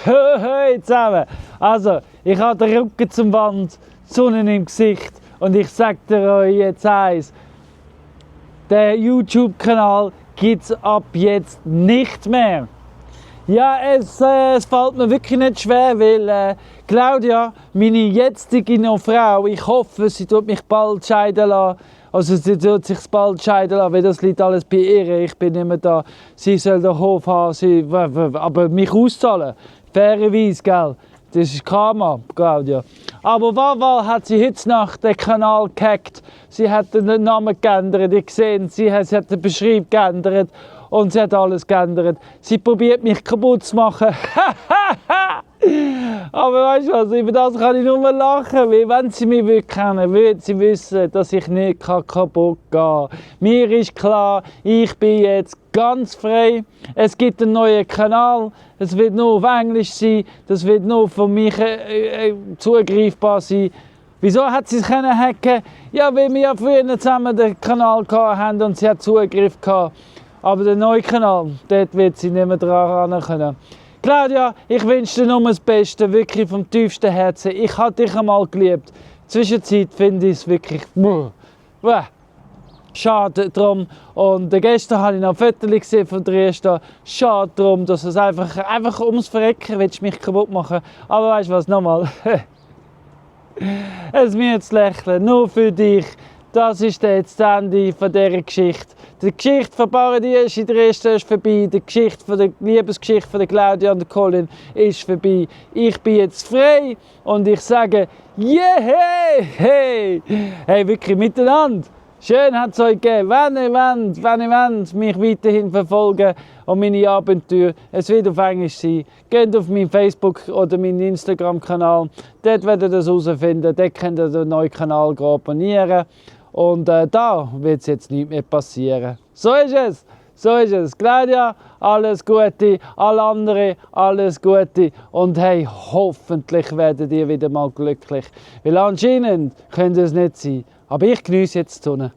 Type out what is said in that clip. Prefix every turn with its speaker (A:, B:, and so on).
A: Hey zusammen! Also, ich habe den Rücken zum Wand, die Sonne im Gesicht und ich sage euch jetzt eins. Der YouTube-Kanal gibt es ab jetzt nicht mehr. Ja, es fällt mir wirklich nicht schwer, weil Claudia, meine jetzige Frau, ich hoffe, sie tut mich bald scheiden lassen. Also sie tut sich bald scheiden lassen, weil das liegt alles bei ihr. Ich bin nicht mehr da. Sie soll den Hof haben, aber mich auszahlen. Fairerweise, gell? Das ist Karma, Claudia. Aber Wawa hat sie heute Nacht den Kanal gehackt. Sie hat den Namen geändert. Ich sehe, sie hat den Beschreib geändert. Und sie hat alles geändert. Sie probiert mich kaputt zu machen. Aber weißt du was, über das kann ich nur lachen. Weil wenn sie mich kennen würde sie wissen, dass ich nicht kaputt gehen kann. Mir ist klar, ich bin jetzt ganz frei. Es gibt einen neuen Kanal. Es wird nur auf Englisch sein. Das wird nur von mir zugreifbar sein. Wieso hat sie es hacken? Ja, weil wir ja früher zusammen den Kanal hatten und sie hat Zugriff gehabt. Aber der neue Kanal, dort wird sie nicht mehr dran können. Claudia, ich wünsche dir nur das Beste, wirklich vom tiefsten Herzen. Ich habe dich einmal geliebt. Zwischenzeit finde ich es wirklich schade drum. Und gestern habe ich noch ein Foto gesehen von Dresden. Schade drum, dass es einfach ums Verrecken willst mich kaputt machen. Aber weißt du was, nochmal. Es mir jetzt lächeln, nur für dich. Das ist jetzt das Ende von dieser Geschichte. Die Geschichte von Paradies in Dresden ist vorbei. Die Liebesgeschichte von Claudia und Colin ist vorbei. Ich bin jetzt frei und ich sage, yeah, hey, hey, wirklich miteinander. Schön hat es euch gegeben. Wenn ihr wollt, mich weiterhin verfolgen und meine Abenteuer, es wird auf Englisch sein. Geht auf meinen Facebook- oder meinen Instagram-Kanal. Dort werdet ihr das herausfinden. Dort könnt ihr den neuen Kanal abonnieren. Und da wird es jetzt nicht mehr passieren. So ist es. So ist es. Claudia, alles Gute. Alle anderen, alles Gute. Und hey, hoffentlich werdet ihr wieder mal glücklich. Weil anscheinend könnte es nicht sein. Aber ich genieße jetzt die Sonne.